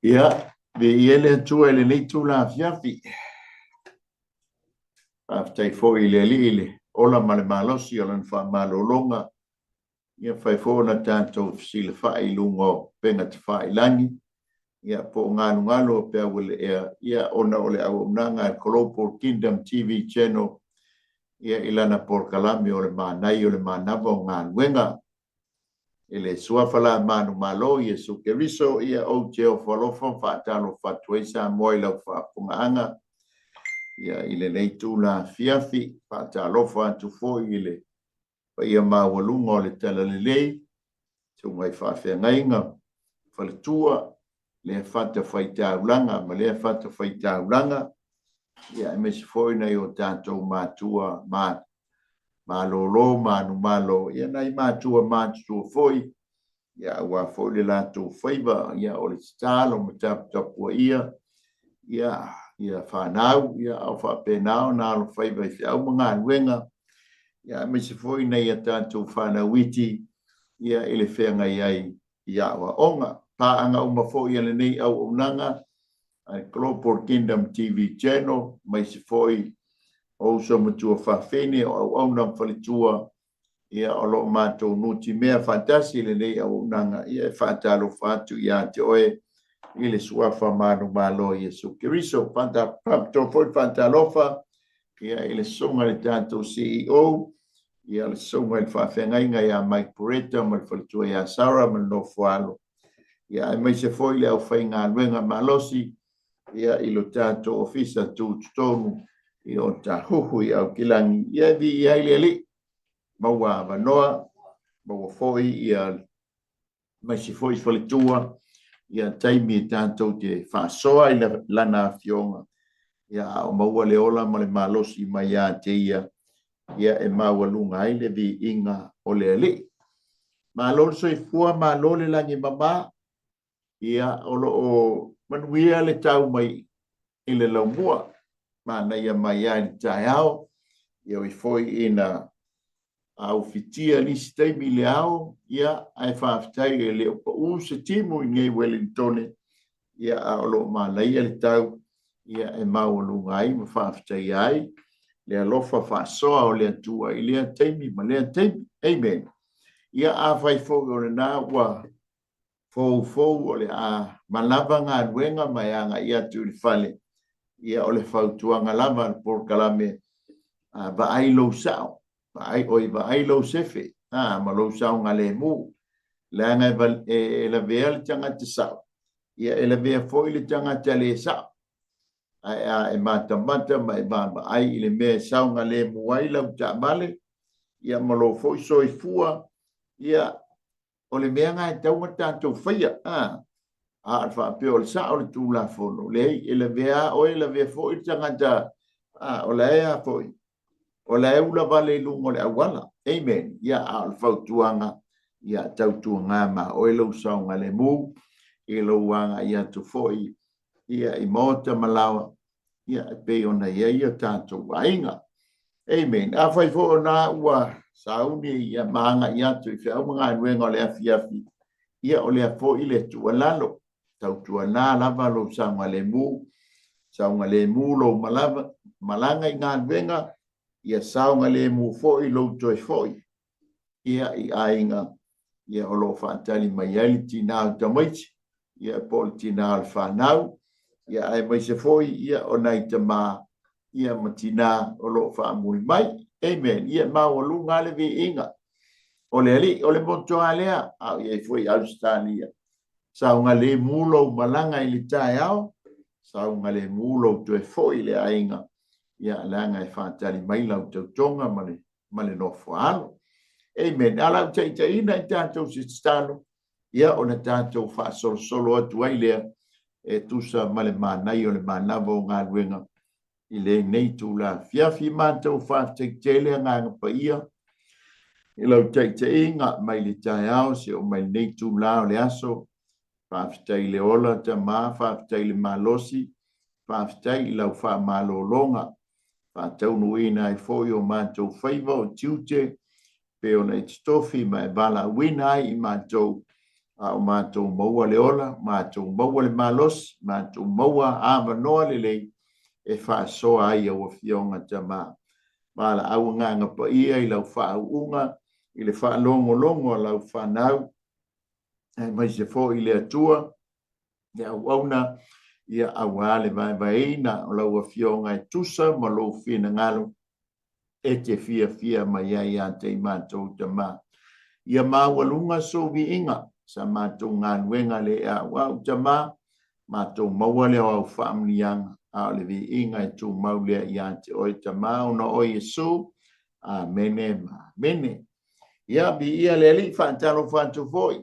Ia, viia le Atua i lenei itula afiafi. Faafetai foi i le Alii i le ola ma le malosi o lana faamalologa. Ia fai foi ona tatou fesilafai i luga o upega tafailagi, ia po o galugalu o peau o le ea, ia ona o le auaunaga a le Global Kingdom TV Channel, ia i lana polokalame o le Manaia o le Manava o Galuega. I le suafa la manumalo Iesu Keriso, ia ou te ofo alofa ma faatalofa atu ai Samoa i lau faafofogaaga ia i lenei itula afiafi. Faatalofa atu foi i le paia maualuga o le Talalelei, susuga i faafeagaiga, faletua, lea fatafaitaulaga ma lea fatafaitaulaga, ia aemaise foi nai o tatou matua ma malolo manumalo, ia nai matua matutua foi, ia aua foi le latou faiva, ia o le tatalo ma taputapuaia, ia ia fanau, ia a o faapena ona alofaiva i feau ma galuega, ia aemaise foi nai a tatou fanau iti, ia i le feagai ai i aoaoga. Paaga uma foi a lenei auaunaga a le Global Kingdom TV Channel, aemaise foi o uso matua faafeine o auauna ma faletua, ia o lo o matou nutimea faatasi i lenei auaunaga, ia e faatalofa atu ia te oe i le suafa manumalo o Iesu Keriso. Faapitoa foi le faatalofa ia i le susuga i le tatou CEO, ia le susuga i le faafeagaiga ia Mike Poreta ma le faletua ia Sarah ma le nofoalo, ia aemaise foi le aufaigaluega malosi ia i lo tatou ofisa tutotonu i Otahuhu i Aukilani, ia e viia ai le Alii, maua avanoa, maua foi ia aemaise foi faletua ia taimi e tatou te faasoa i lana afioga, ia a o maua le ola ma le malosi mai ia te ia, ia e maualuga ai le viiga o le Alii. Malo le soifua, malo le lagi e mama, ia o lo o manuia le tau mai i le laumua, manaia mai lava i le taeao, ia ui foi ina ufitia nisi taimi i le ao, ia ae faafetai e le o pau se timu i nei Wellingtone, ia a o lo o manaia le tau, ia e maualuga ai ma faafetaia ai le alofa faasoa o le Atua i lea taimi ma lea taimi. Amen. Ia afai foi o lena ua foufou o le a manava galuega ma e agai atu i le fale, ia o le fautuaga lava a le polokalame, vaai lou sao, vaai, oi, vaai lou sefe, a, ma lou saogalemu, leaga e lavea le tagata sao, ia e lavea foi le tagata le sao. Ae a e matamata ma e vaavaai i le mea e saogalemu ai lau taavale, ia ma lou foi soifua, ia o le mea lena e tatau ona tatou faia. A a faapea o le sao le Tulafono, leai, e lavea lava oe, lavea foi le tagata, a, o la e a foi, o la e ula vale i luga o le auala. Amen. Ia, a o le fautuaga, ia tautuaga ma oe lou saogalemu i lou agai atu foi ia i maota ma laoa, ia e pei ona i ai o tatou aiga. Amen. Afai foi o na ua sauni ia ma agai atu i feau ma galuega o le afiafi, ia o lea foi le tuualalo, tautuana lava lou saogalemu, saogalemu lou malava, malaga i galuega, ia saogalemu foi lou toe foi ia i aiga, ia o lo o faatali mai ai le tinā o tamaiti, ia po o le tinā o le fanau, ia aemaise foi ia o nai tamā ia ma tinā o lo o faamuli mai. Amen. Ia maualuga le viiga o le Alii, o le moto lava lea, a o i ai foi i Ausetalia. Saogalemu lou malaga i le taeao, saogalemu lou toe foi i le aiga, ia leaga e faatali mai lau tautoga ma le ma le nofoaalo. Amen. A lau taitaiina i tatou se tatalo, ia ona tatou faasolosolo atu ai lea e tusa ma le manaia o le manava o galuega i lenei itula afiafi. Matou faafetai tele Agaga Paia i lau taitaiga mai le taeao seia oo mai lenei itula o le aso. Faafetai i le ola Tama, faafetai i le malosi, faafetai i lau faamalologa, faataunuuina ai foi o matou faiva o tiute, pei ona e totofi ma e valaauina ai i matou. A o matou maua le ola, matou maua le malosi, matou maua avanoa lelei e faasoa ai au Afioga Tama. Valaau Agaga Paia i lau faauuga, i le faalogologo a lau fanau, aemaise foi le Atua, le auauna, ia auā le vaevaeina o lau Afioga e tusa ma lou finagalo e te fiafia mai ai ia te i matou Tama. Ia maualuga sou viiga, sa matou galuega le auau Tama, matou maua lea o au faamanuiaga, a o le viiga e tumau lea ia te oe Tama, ona o Iesu. Amene ma amene. Ia, viia le Alii, faatalofa atu foi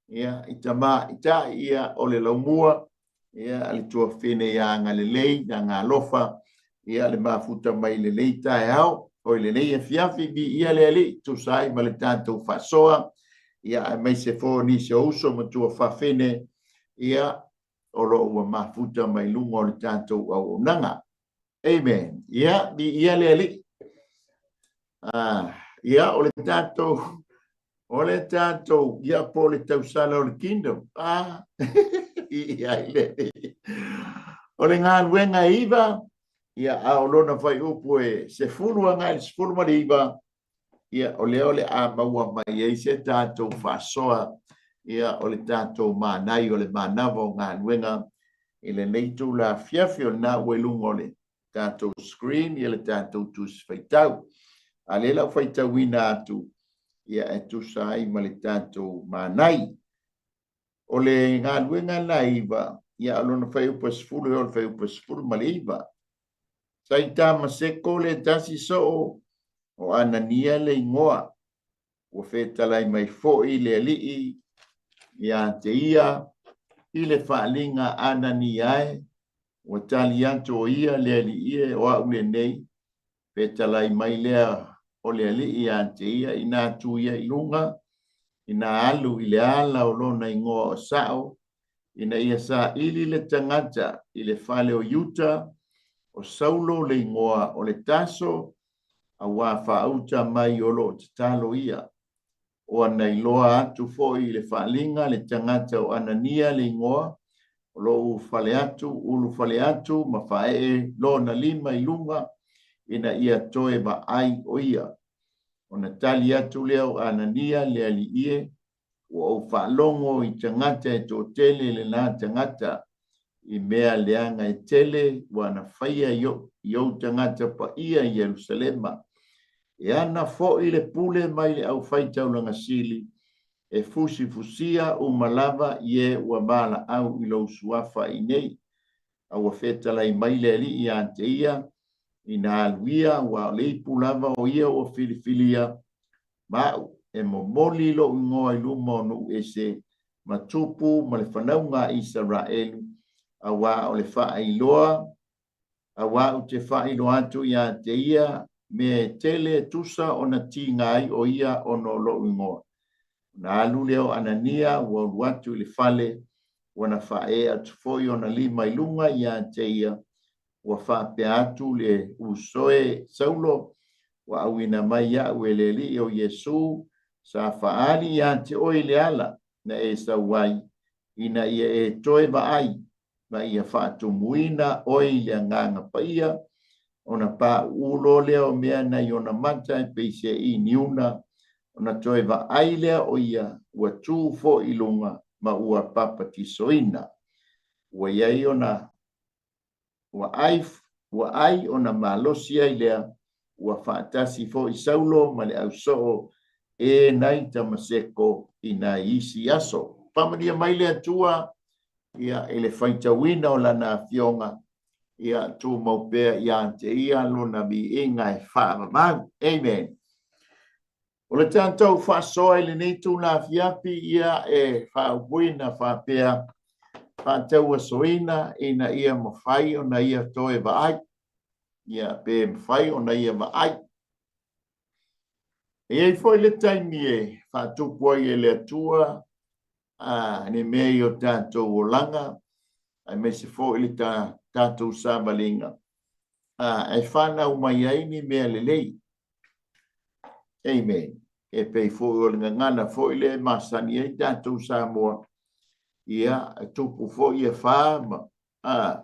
ia i tamaitai ia o le laumua, ia le tuafafine ia agalelei, ia agalofa, ia le mafuta mai lenei taeao, o i lenei afiafi, viia le Alii, tusa ai ma le tatou faasoa, ia aemaise foi o nisi o uso ma tuafafine, ia o lo o ua mafuta mai luga o le tatou auaunaga. Amen. Ia, viia le Alii. Ia, o le tatou, o le tatou, ia po o le tausala o le Kingdom. Ia i le Alii. O le galuega e 9, ia, a o lona fuaiupu e 10 agai i le 19, ia, o lea o le a maua mai ai se tatou faasoa, ia, o le tatou manai o le manava o galuega i lenei itula afiafi, o lena ua i luga o le tatou screen, ia le tatou tusi faitau. A lea lau faitauina atu, ia e tusa ai ma le tatou manai. O le galuega la 9, ia o lona fuaiupu e 10 e oo i le fuaiupu e 19. Sa i Tamaseko le tasi soo o Anania le igoa, ua fetalai mai foi le Alii ia te ia i le faaaliga Anania e, ua tali atu o ia le Alii e, o au lenei. Fetalai mai lea o le Alii ia te ia, ina tu ia i luga, ina alu i le ala o lona igoa o Sao, ina ia saili le tagata i le fale o Iuta, o Saulo le igoa o le Taso, auā faauta mai o loo tatalo ia. O ana iloa atu foi i le faaaliga le tagata o Anania le igoa, o loo ulufale atu, ulufale atu ma faaee lona lima i luga, ina ia toe vaai o ia. Ona tali atu lea o Anania le Alii e, ua ou faalogo i tagata e toatele lena tagata, i mea leaga e tele ua na faia i ou tagata paia i Ierusalema. E ana foi le pule mai le aufaitaulaga sili, e fusifusia uma lava i e ua valaau i lou suafa i nei. A ua fetalai mai le Alii ia te ia, ina alu ia, ua o le ipu lava o ia ua filifilia ma au, e momoli lou igoa i luma o nuu ese ma tupu ma le fanauga a Isaraelu, auā o le faailoa, auā ou te faailoa atu ia te ia mea e tele e tusa ona tiga ai o ia ona o lou igoa. Ona alu lea o Anania ua ulu atu i le fale, ua na faaee atu foi ona lima i luga ia te ia, ua faapea atu le uso e Saulo, ua auina mai iaʻu e le Alii o Iesu, sa faaali ia te oe i le ala na e sau ai, ina ia e toe vaai, ma ia faatumuina oe i le Agaga Paia, ona pauu loa lea o mea nai ona mata e pei se iniuna, ona toe vaai lea o ia ua tu foi i luga ma ua papatisoina. Ua iai ona ua ai, ua ai ona malosi ai lea, ua faatasi foi Saulo ma le ausoo e nai Tamaseko i nai isi aso. Faamanuia mai le Atua ia i le faitauina o lana afioga, ia tumau pea ia te ia lona viiga e faavavau. Amen. O le tatou faasoa i lenei itula afiafi ia e faaupuina faapea, faatauasoina ina ia mafai ona ia toe vaai, ia pe mafai ona ia vaai. E i ai foi le taimi e faatupu ai e le Atua ni mea i o tatou olaga, aemaise foi le tatou savaliga, e fanau mai ai ni mea lelei. Amen. E pei foi o le gagana foi lea e masani ai tatou Samoa, ia, e tupu foi ia fa ma, a,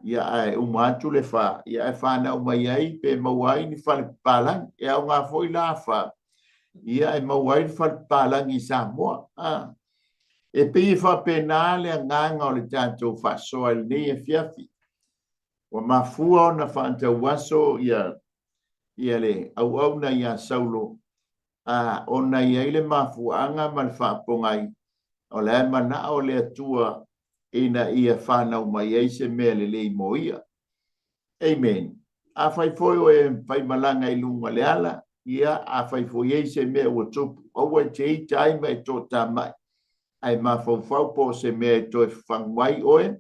ia, ae uma atu le fa, ia, ae fanau mai ai pe maua ai ni fale papalagi. E aoga foi la fa, ia, e maua ai le fale papalagi i Samoa. A, e pei e faapena le agaga o le tatou faasoa i lenei afiafi. Ua mafua ona faatauaso ia ia le auauna iā Saulo, a, ona e i ai le mafuaaga ma le faapogai, o la e manao le Atua ina ia fanau mai ai se mea lelei mo ia. Amen. Afai foi o e faimalaga i luga o le ala, ia, afai foi e i ai se mea ua tupu, aua e te ita ai ma e toatamai, ae mafaufau po o se mea e toe fafagu ai oe,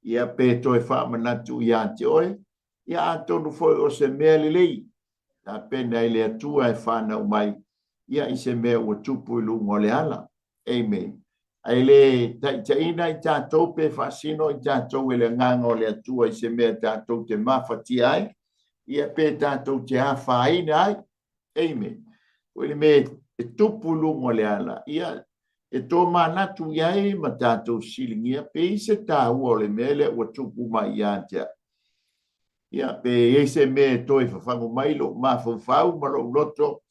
ia, pe toe faamanatu ia te oe, ia atonu foi o se mea lelei tapena i le Atua e fanau mai ia i se mea ua tupu i luga o le ala. Amen. Ae le taitaiina i tatou pe faasino i tatou e le Agaga o le Atua i se mea tatou te mafatia ai, ia pe tatou te afaina ai. Amen. O le mea e tupu i luga o le ala, ia e tomanatu i ai ma tatou fesiligia pe i se taua o le mea lea ua tupu mai ia te au. Ia, pe i ai se mea e toe fafagu mai lou mafaufau ma lou loto,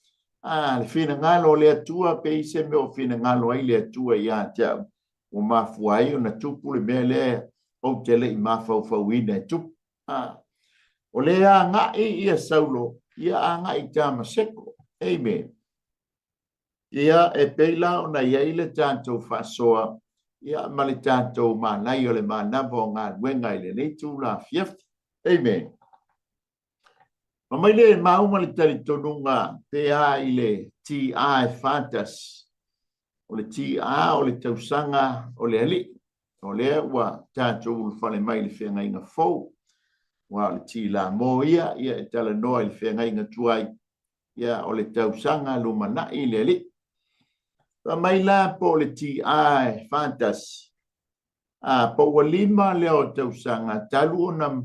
a, le finagalo o le Atua, pe i se mea o finagalo ai le Atua ia te au, ua mafua ai ona tupu le mea lea ou te le i mafaufauina e tupu. A, o lea agai ia Saulo, ia agai i Tamaseko. Amen. Ia, e pei la ona i ai le tatou faasoa, ia, ma le tatou manaia o le manava o galuega i lenei itula afiafi. Amen. Ma mai le mauma le talitonuga pe a i le TA e 41. O le TA o le tausaga o le Alii. O lea ua tatou ulufale mai i le feagaiga fou. Aua o le T lamo ia, ia e talanoa i le feagaiga tuai. Ia, o le tausaga lumanai i le Alii. Fai mai la po o le TA e 41, a, po ua 5 lea o tausaga talu ona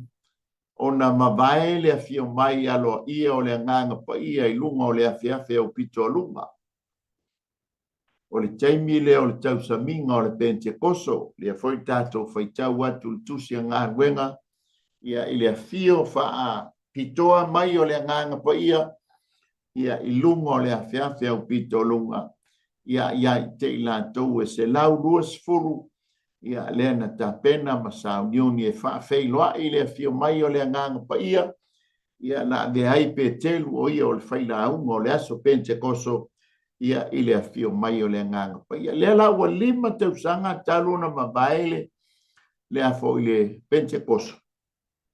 ona mavae le afio mai aloaia o le Agaga Paia i luga o le afeafe aupitoaluga. O le taimi lea o le tausamiga o le Pentekoso, lea foi tatou faitau atu i le Tusi a Galuega, ia, i le afio faapitoa mai o le Agaga Paia, ia, i luga o le afeafe aupitoaluga, ia, ia te i latou e 120, ia, lea na tapena ma sauniuni e faafeiloai le afio mai o le Agaga Paia, ia, na avea ai Peteru, o ia o le failauga o le aso Pentekoso, ia, i le afio mai o le Agaga Paia. Lea la ua 5 tausaga talu ona mavae le le a foi le Pentekoso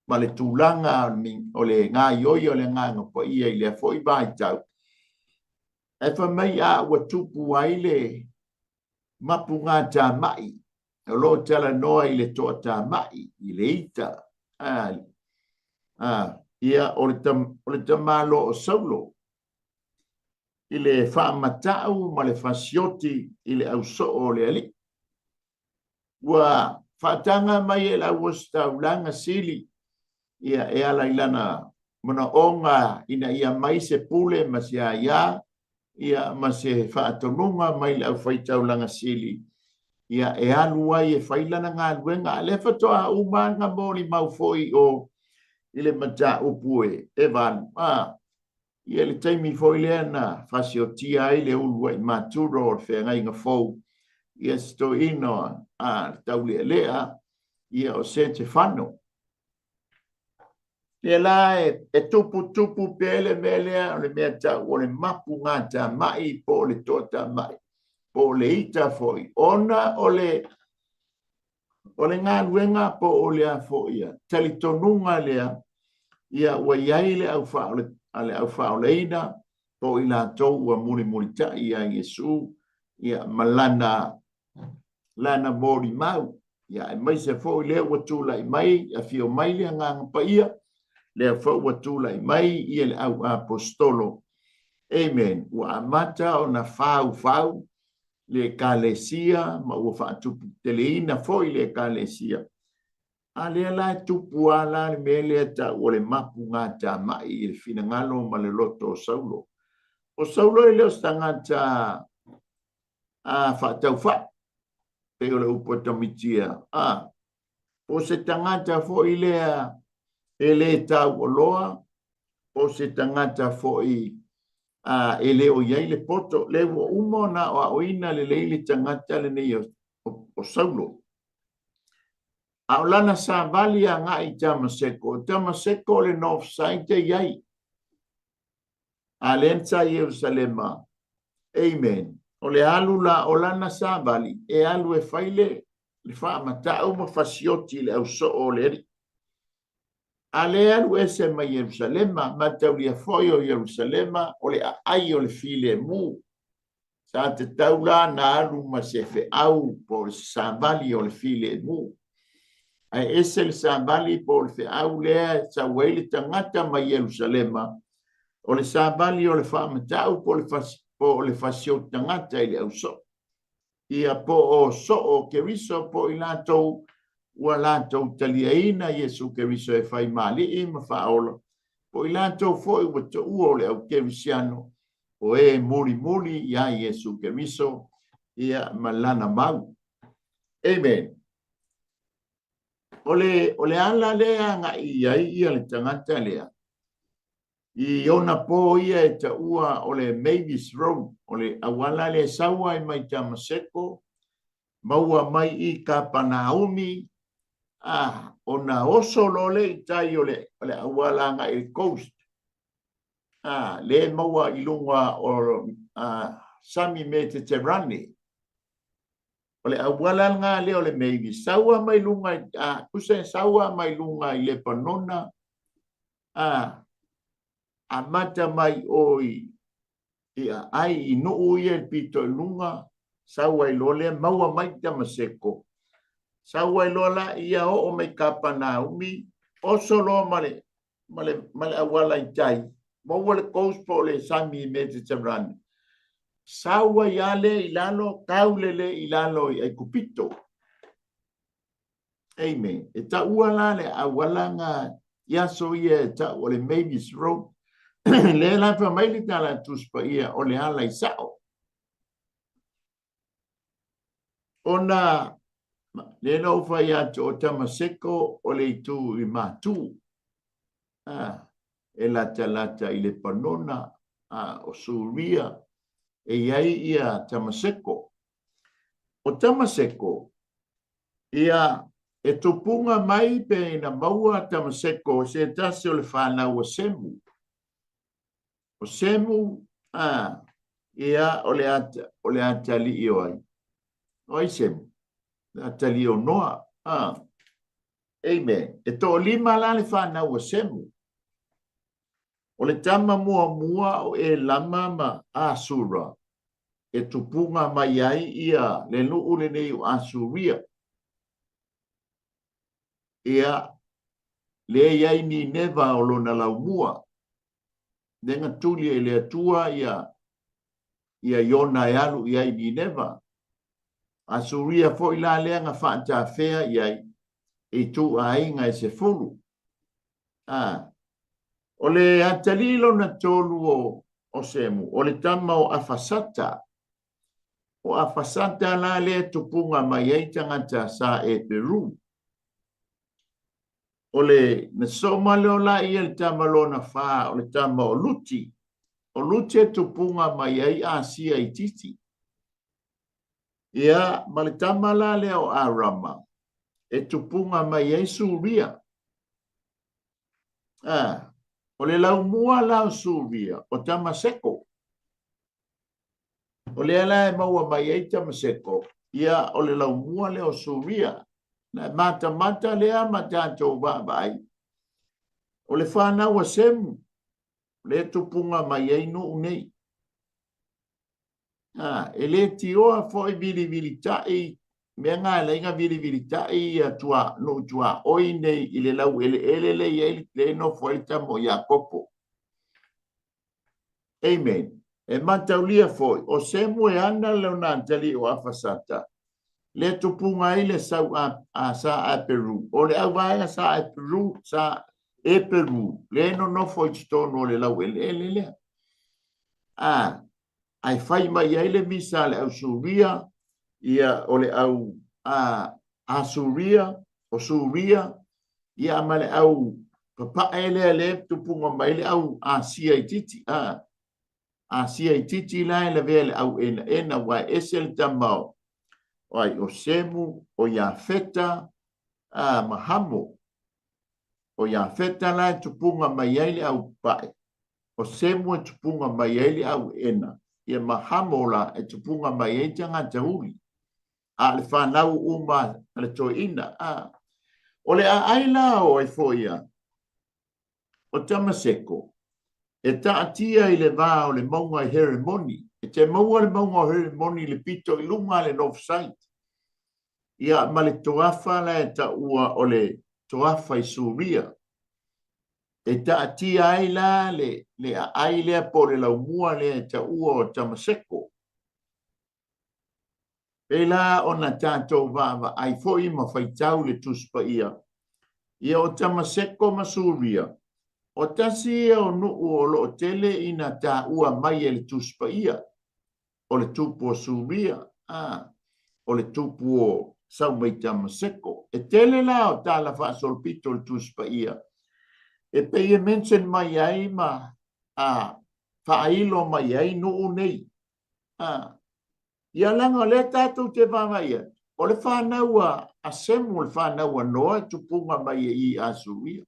ma le tulaga o le gaoioi o le Agaga Paia i lea foi vaitau. Ae fai mai a ua tupu ai le mapugatamai, o lo o talanoa i le toatamai, i le ita, a, a, ia, o le, tam, o le tamaloa o Saulo, i le faamatau ma le fasioti i le ausoo o le alii. Ua faataga mai e le auositaulaga sili, ia, e ala i lana manaoga ina ia mai se pule ma se aia, ia, ma se faatonuga mai le aufaitaulaga sili, ia, e alu ai e fai lana galuega. A lea faatoa uma lava na molimau foi o i le mataupu e 8, a, Ia le taimi foi lea na fasiotia ai le uluai matura o le feagaiga fou, ia se toeaina a le taulealea, ia o Setefano. Lea la e tuputupu pea le mea lea, o le mea tau o le mapugatamai po o le toatamai, po o le ita foi, ona o le O le galuega po o le a foi ia talitonuga lea, ia ua i ai le a le aufaaolaina po o i latou ua mulimulitai ia Iesu ia ma lana lana molimau, ia aemaise foi lea ua tulai mai, afio mai le Agaga Paia, lea foi ua tulai mai ia le au aposetolo. Amen. Ua amata ona faufau le Ekalesia ma ua faatuputeleina foi le Ekalesia. A lea la e tupu lava la le mea lea e tau o le mapugatamai i le finagalo ma le loto o Saulo. O Saulo e le o se tagata faataufai, pei o le upu a tamaiti a. O se tagata foi lea e le taualoa, o se tagata foi e le o i ai le poto, le ua uma ona aoaoina lelei le tagata lenei o Saulo. A o lana savali agai i Tamaseko, o Tamaseko o le north side e i ai. A lea sa i Ierusalema. Amen. O le alu la o lana savali, e alu e fai le faamatau ma fasioti i le ausoo o le Alii. A lea alu ese mai Ierusalema, mataulia foi o Ierusalema, o le aai o le filemu. Sa tatau la na alu ma se feau po o le savali o le filemu. Ae ese le savali po o le feau lea e sau ai le tagata mai Ierusalema, o le savali o le faamatau po o le fasioti tagata i le ausoo. Ia po o soo o Keriso po i latou ua latou taliaina Iesu Keriso e fai ma alii ma faaola, po i latou foi ua taua o le au kerisiano, o e mulimuli ia Iesu Keriso ia ma lana mau. Amen. O le ala lea agai i ai ia le tagata lea, i ona po ia e taua o le Mavis Road, o le auala lea e sau ai mai Tamaseko, maua mai i Kapanaumi, ona oso loa le i tai o le auala agai i le coast. Le maua i luga o Sami Mediterane. O le auala lena lea o le Mavis, saua mai luga, tusa saua mai luga i Lepanona, amata mai oi i ai i nuu ia i pito i luga, saua i loa lea, maua mai Tamaseko. Saua i loa la ia oo mai Kapanaumi, oso loa ma le auala i tai, maua le coast po o le Sami Mediterane. Saua ia le i lalo, taulele i lalo i Aikupito. Amen. E taua la le auala nga i aso ia e tau o le Mavis Road. Le la fa mai le tala tuspa ia o le ala i sao. Ona le na ufai atu o Tamaseko o le itu i Matu. E lata lata i Lepanona, o Suria, e iai ia Tamaseko. O Tamaseko, ia e tupunga mai pe ina maua Tamaseko se tasi o le whanau o Semu. O Semu, ia o le atali o ai. O ai Semu? Le atali o Noa. Amen. E to lima la le whanau o Semu. O le tama mua mua o e lama ma Asura. E tupunga mai ai ia le nuu le nei o Asuria. Ia le iai Nineva o lona laumua. Nenga tuli e le atua ia Iona e alu ia i Nineva. Asuria foi la lea nga whaatafea iai e tu ainga e se fulu. O le atali lona tolu o Semu, o le tama o Afasata. O Afasata la le tupunga mai ai tangata sa e Peru. O le nasoma leo la ia le tama lona wha, o le tama o Luti. O Luti e tupunga mai ai Asia i Titi. Ia, ma le tama la lea o Arama, e tupunga mai ai Suria. O le laumua la o Suria, o Tamaseko. O lea la e maua mai ai Tamaseko, ia o le laumua lea o Suria. Na matamata lea ma tātou vaavaai. O le whanau a Semu, le tupunga mai ai nuu nei. E le tioa foi vilivilitai, mea ngā leinga vilivilitai ia tua, nuu tua oi nei i le lau ele ele le iai le no foi tamo Iakopo. Amen. E mataulia foi, o Semu e ana leona antali o Afasata, le tupunga i le sau a sa a Peru. O le auvaega sa a Peru, sa e Peru, le no nofo i totonu o le lau ele ele lea. A, ae fai mai ai le misa a le au Suria, ia, o le au a, Asuria, o Suria, ia, ma le au papae lea le tupuga mai le au Asia itiiti, a, Asia itiiti la e lavea le au enaena, ua e ese le tama o, o ai, o Semu, o Iafeta, a, ma Hamo. O Iafeta la e tupuga mai ai le au papae, o Semu e tupuga mai ai le au ena, ia ma Hamo la e tupuga mai ai tagata huli. A le fanau uma a le toeaina. A. O le aai la o ai foi ia, o Tamaseko, e taatia i le va o le mauga i Heremoni. E te maua le mauga o Heremoni i le pito i luga le north side. Ia, ma le toafa la e taua o le toafa i Suria. E taatia ai la le, le aai lea po o le laumua lea e taua o Tamaseko. Pēlā ona tatou vaavaai foi ma faitau le Tusi Paia, ia o Tamaseko ma Suria, o tasi ia o nuu o lo o tele ina taua mai e le Tusi Paia, o le tupu o Suria, a, o le tupu o sau mai Tamaseko. E tele la o tala faasolopito o le Tusi Paia e pei e mention mai ai ma a, faailo mai ai nuu nei. A, Ia leaga o lea tatou te vaavaai atu, o le fanau a Semu, o le fanau a Noa e tupuga mai e i Asuria.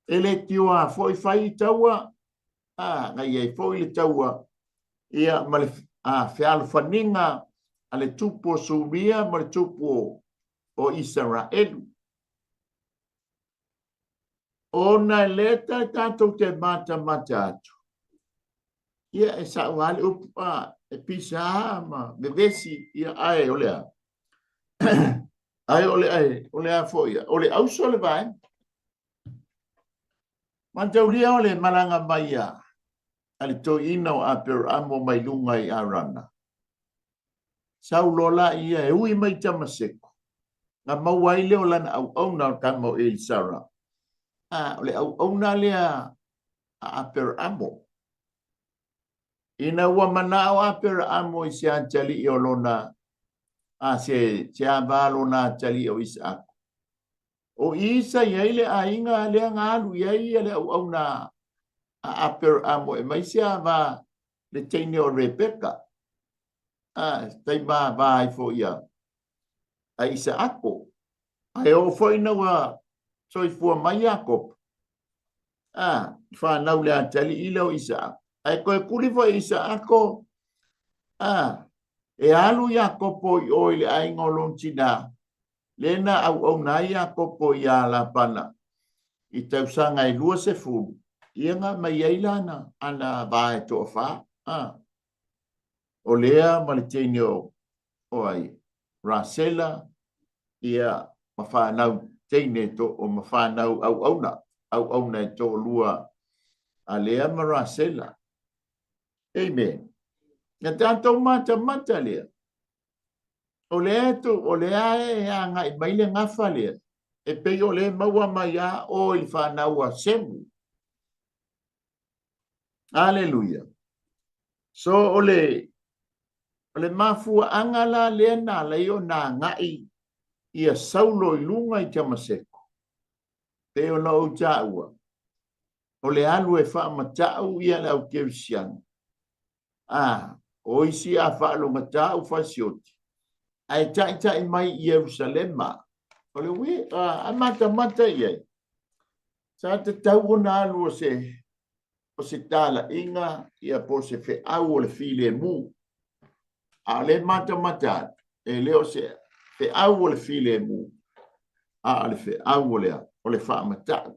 E le tioa foi fai i taua, a, na i ai foi le taua, ia, ma le a, fealofaniga a le tupu o Suria ma le tupu o, o Isaraelu. Ona e lea tatou te matamata atu, ia e sao lava le upu, a, e pisa lava ma vevesi, ia ae o le a? Ae o le, ae, o le a foi ia? O le auso le vaega. Mataulia o le malaga mai a, a le toeaina o Aperamo mai luga i Arana. Sau loa la ia e ui mai Tamaseko, na maua ai lea o lana auauna o le tama o Elisara. A, o le auauna lea a Aperaamo. Ina ua manao Aperaamo i se atalii o lona, a se, se ava lona atalii o Isaako. O i sa i ai le aiga lea na alu i ai ia le auauna a Aperaamo e mai se ava le teine o Rebeka. A, taima va ai foi a, a Isaako. Ae oo foi ina ua soifua mai Iakopo, a, fanau le atalii lea o Isaako. Ae toe kuli foi Isaako, a, e alu Iakopo i o i le aiga o lona tinā, lea na auauna ai Iakopo iā Lapana i tausaga e 20, ia na aumai ai lana ana va e toafa, a, o Lea ma le teine o, o ai, Rasela, ia, ma fanau teine to, o ma fanau auauna, auauna e toalua a Lea ma Rasela. Amen. Na tatou matamata lea. O lea tu, o lea e agai mai le gafa lea. E pei o lea maua mai a o i le fanau a Semu. Aleluia. So o le, o le mafuaaga la lea na ala ai ona agai ia Saulo i luga i Tamaseko, pei ona ou taua, o le alu e faamatau ia le au kerisiano, a, o isi a faalogata ua fasioti, ae taitai mai i Ierusalema. O le ui, a, a matamata i ai, sa tatau ona alu o se, o se talaiga ia po o se feau o le filemu. A o lea e matamata atu, e le o se feau o le filemu, a o le feau o le, o le faamatau.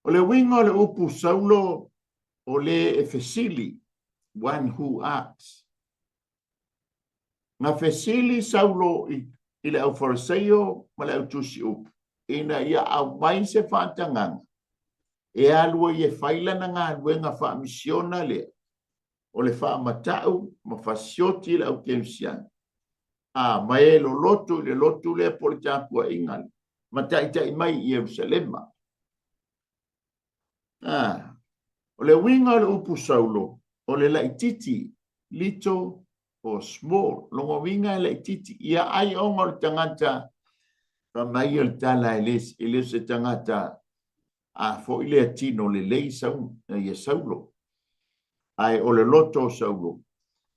O le uiga o le upu Saulo, o le e fesili, one who asks. Na fesili Saulo i, i le aufarisaio ma le autusi upu, ina ia aumai se faatagaga e alu ai e fai lana galuega faamisiona lea o le faamatau ma fasioti i le aukerisiano, a ma e loloto i le lotu lea po o le tapuaiga lea, ma taitai mai i Ierusalema. A. O le uiga o le upu Saulo, o le laititi, little or small. Lona uiga e laititi. Ia ai ona o le tagata, fai mai o le tala e le, e le o se tagata a foi lea tino lelei ia Saulo. Ae o le loto o Saulo,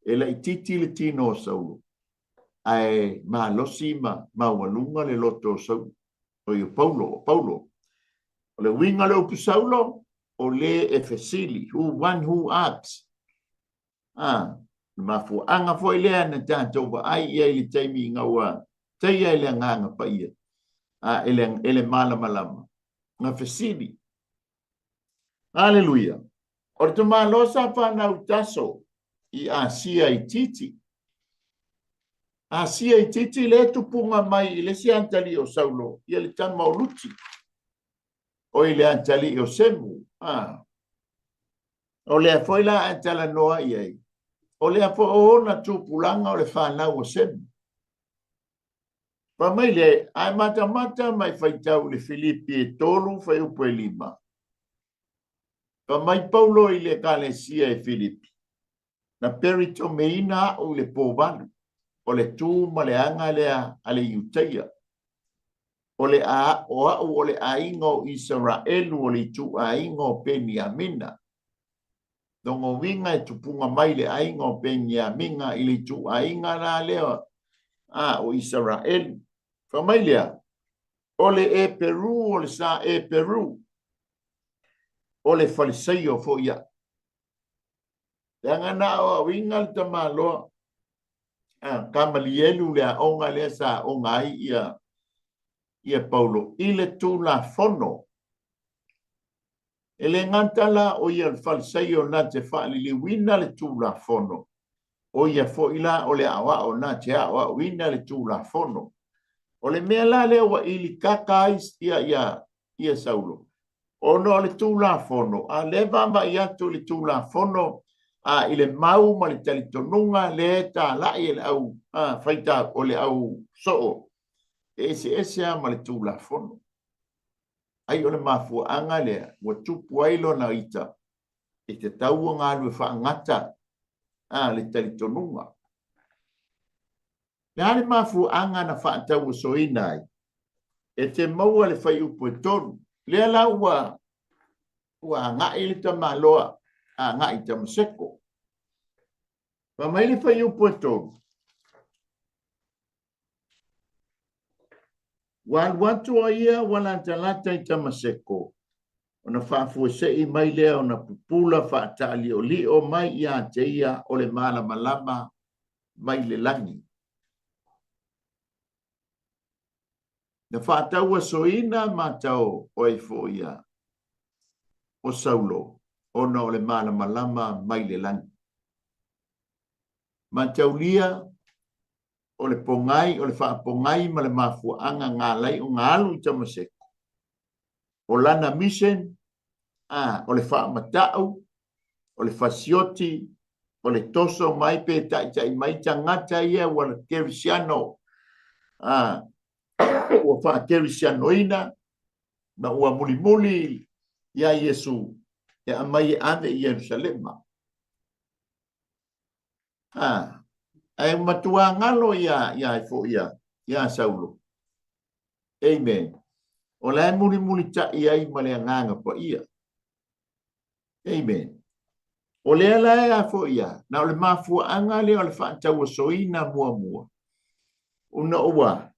e laititi le tino o Saulo, ae malosi ma maualuga le loto o Saulo, o ia Paulo, o Paulo. O le uiga o le upu Saulo, o le e fesili, who one who asks. Ah, le mafuaaga foi lea na tatou vaai i ai i le taimi ina ua taia e le Agaga Paia, a e le, e le malamalama, na fesili. Aleluia! O le tamaloa sa fanau Taso i Asia Itiiti. Asia Itiiti lea tupuga mai i le isi atalii o Saulo, ia le tama o Luti. O i le atalii o Semu. Ah. O lea foi la a talanoa i ai, o lea foi o ona tupulaga o le fanau o Semu. Fai mai lea, ae matamata mai faitau i le Filipi e 3 fuaiupu e 5. Fai mai Paulo i le Ekalesia e Filipi, na peritomeina a'u i le pō valu, o le tu ma le aga lea a le Iutaia. O le a, o a'u o le aiga o Isaraelu o le ituaiga o Peniamina. Lona uiga e tupuga mai le aiga o Peniamina i le ituaiga la lea a o Isaraelu. Fai mai lea, o le Eperu o le sa Eperu, o le Falisaio foi a'u. Leaga na aoaoina le tamaloa a Kamalielu le aoga lea sa aoga ai ia ia Paulo i le Tulafono. E le gata la o ia o le Falisaio na te faaliliuina le Tulafono, o ia foi la o le aoao na te aoaoina le Tulafono. O le mea la lea ua ilikaka ai ia, ia, ia Saulo, ona o le Tulafono, a lea vaavaai atu i le Tulafono, a i le mau ma le talitonuga lea e talai e le au faitau, o le au soo, e eseese lava ma le Tulafono. Ai o le mafuaaga lea ua tupu ai lona ita e tatau ona alu e faagata a le talitonuga. Le a le mafuaaga na faatauasoina ai? E te maua le fuaiupu e 3. Lea la ua ua agai le tamaloa agai i Tamaseko. Fai mai le fuaiupu e 3. Ua alu atu o ia ua latalata i Tamaseko, ona faafuasei mai lea ona pupula faataaliolio mai ia te ia o le malamalama mai le lagi. Na faatauasoina matao o ai foi ia o Saulo ona o le malamalama mai le lagi. Mataulia o le pogai, o le faapogai ma le mafuaaga na ala ai ona alu i Tamaseko. O lana mission, a, o le faamatau, o le fasioti, o le toso mai pe taitai mai tagata ia ua kerisiano, a, ua faakerisianoina ma ua mulimuli iā Iesu e aumai e ave i Ierusalema. A, ae matua galo ia ia foi ia ia Saulo. Amen. O la e mulimulitaʻi ai ma le Agaga Paia. Amen. O lea la e a foi ia, na o le mafuaaga lea o le faatauasoina muamua, ona ua,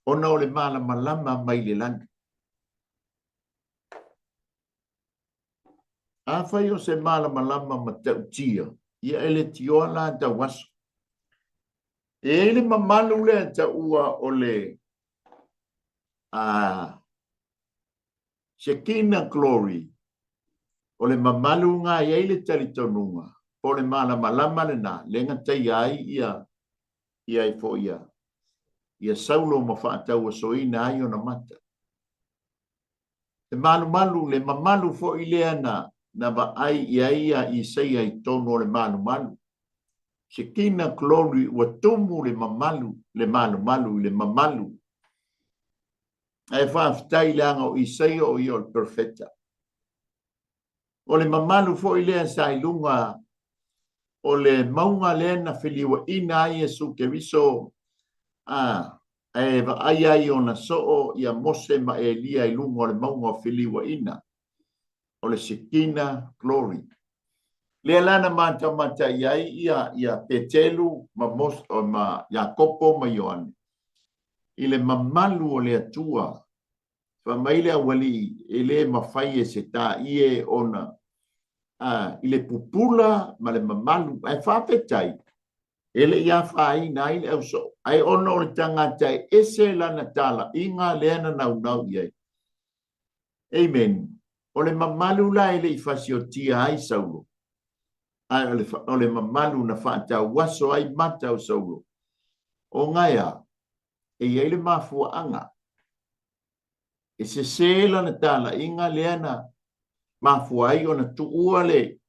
ona o le malamalama mai le lagi. Afai o se malamalama matautia, ia e le tioa la tau aso. E i ai le mamalu lea e taua o le a Shekinah Glory, o le mamalu na i ai le talitonuga, po o le malamalama lena, lea na taia ai ia ia ai foi ia ia Saulo ma faatauasoina ai ona mata. Le malumalu, le mamalu foi lea na, na vaai i ai ia Isaia i totonu o le malumalu. Shekinah Glory ua tumu le mamalu, le malumalu i le mamalu. Ae faafetai leaga o Isaia o ia o le perofeta. O le mamalu foi lea sa i luga o le mauga lea na feliuaina ai Iesu Keriso, a e vaai ai ona soo ia Mose ma Elia i luga o le mauga o feliuaina, o le Shekinah Glory. Lea la na matamata i ai ia Petelu ma Mose, ma Iakopo ma Ioane i le mamalu o le Atua. Fai mai le aualii, e le mafai e se tāie ona i le pupula ma le mamalu, ae faafetai e le i afaina ai le ausoo, ae ona o le tagata e ese lana talaiga lea na naunau i ai. Amen. O le mamalu la e le i fasiotia ai Saulo, ae o le mamalu na faatauaso ai mata o Saulo. O gaea, e i ai le mafuaaga. E sese lana talaiga lea na mafua ai ona tuua le,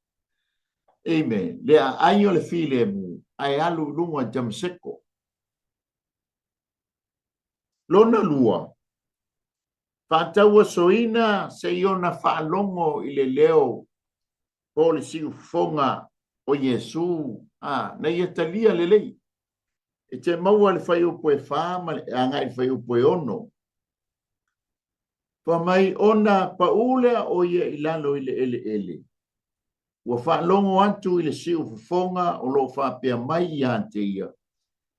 amen, le aai o le filemu, ae alu i luga i Damaseko. Lona lua, faatauasoina se i ona faalogo i le leo po o le siufofoga o Iesu, na ia talia lelei. E te maua le fuaiupu e 4 ma le agai le fuaiupu e 6. Fai mai ona pau lea o ia i lalo i le eleele. Ua faalogo atu i le siufofoga o lo o faapea mai ia te ia,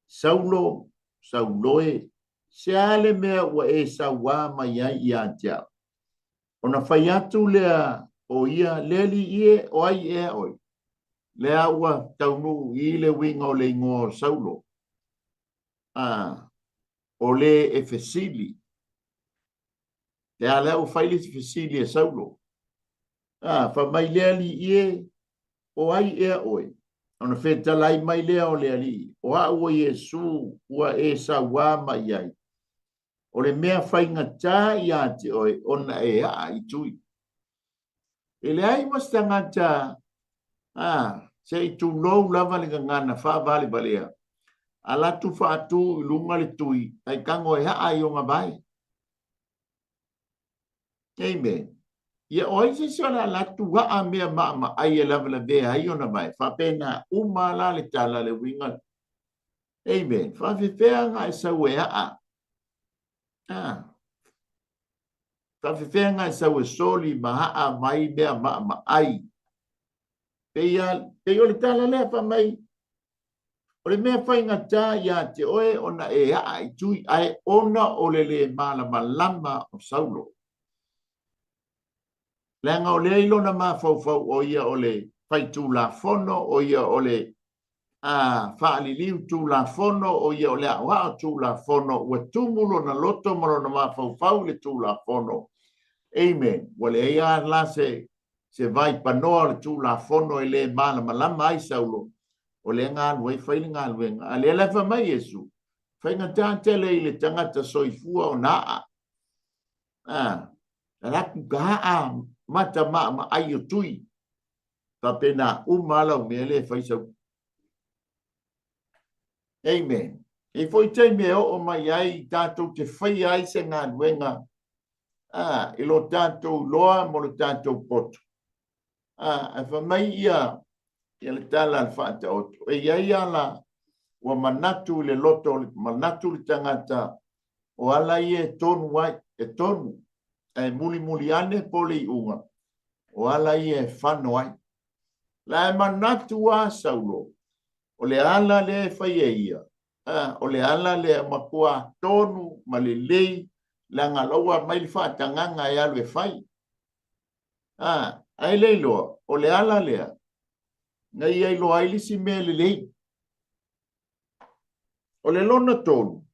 Saulo, Saulo e, se a le mea ua e sauā mai ai ia te au? Ona fai atu lea o ia, Le Alii e, o ai ea oe? Lea ua taunuu i le uiga o le igoa o Saulo, o le e fesili. Lea lea ua fai le isi fesili e Saulo. Fai mai le Alii e, o ai ea oe? Ona fetalai mai lea o le Alii, o au o Iesu ua e sauā mai ai. O le mea faigata ia te oe ona e aa i tui. E leai ma se tagata se i tulou lava le gagana faavalevalea, alu atu faatu i luga le tui, ae tago e aa i ona vae. Amen. Ia o ai se isi o le alu atu aa mea maamaai e lavelavea ai ona vae? Faapena uma la le tala le uiga. Amen. Faafefea e sau e aa. Faafefea e sau e soli ma aa mai mea maamaai. Pei o le tala lea fai mai, o le mea faigata ia te oe ona e aa i tui, ae ona o le le malamalama o Saulo. Leaga o lea i lona mafaufau o ia o le faitulafono, o ia o le faaliliu tulafono, o ia o le aoao tulafono, ua tumu lona loto ma lona mafaufau i le tulafono. Amen. Ua leai la se vai panoa o le tulafono e le malamalama ai Saulo, o lea galu ai fai le galuega. A lea la fai mai Iesu, faigata tele i le tagata soifua ona aa. Alatu ka aa mata maamaai o tui. Faapena uma lau mea le fai sau. Amen. E foi taimi e oo mai ai tātou te whai ai se galuega i lo tātou loa mo lo tātou poto. E fai mai ia le tala le faataoto. E iai ala ua manatu i le loto, manatu le tagata o ala ia e tonu ai, e tonu. E mulimuli ane po le iuga, o ala ia e fano ai. La e manatu a Saulo, o le ala lea e fai e ia, o le ala lea matua tonu ma lelei, leaga laua mai le faatagaga e alu e fai. Ai le iloa, o le ala lea, na ia iloa ai le isi mea lelei. O le lona tolu,